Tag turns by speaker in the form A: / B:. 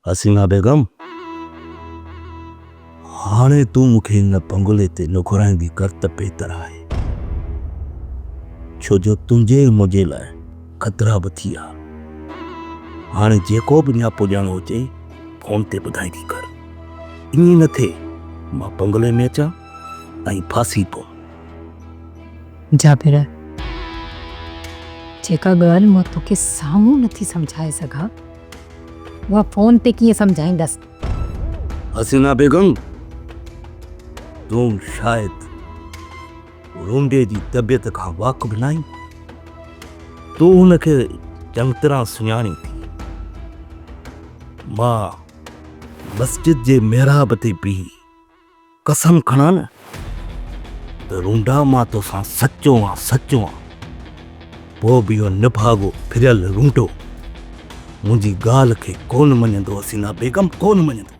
A: حسينا بيگم، هاڻي تون مون کي هن بنگلي تي نه گهرائيندي ڪر ته بهتر آهي. ڇو جو تنهنجي ۽ منهنجي لاء خطرا به ٿي ويا. هاڻي جيڪو به نياپو ڏيڻو هجئي فون تي ٻڌائيندي ڪر. ائين نه ٿئي مان بنگلي ۾ اچان ۽ ڦاسي پوان.
B: جابر، جيڪا ڳالهه مان توکي سامهون نٿي سمجهائي سگهان، اها فون تي ڪيئن سمجهائيندس؟
A: حسينا بيگم، تون شايد رونڊي جي طبيعت کان واقف ناهين. تون هن کي چڱطرح سڃاڻين ٿي. مان مسجد جي محراب تي بيهي قسم کڻان نه ته رونڊا مان توسان سچو آن سچو آن، پوء به اهو نڀاڳو ڦريل رونڊو منهنجي ڳالهه کي ڪونه مڃندو حسينا بيگم ڪونه مڃندو.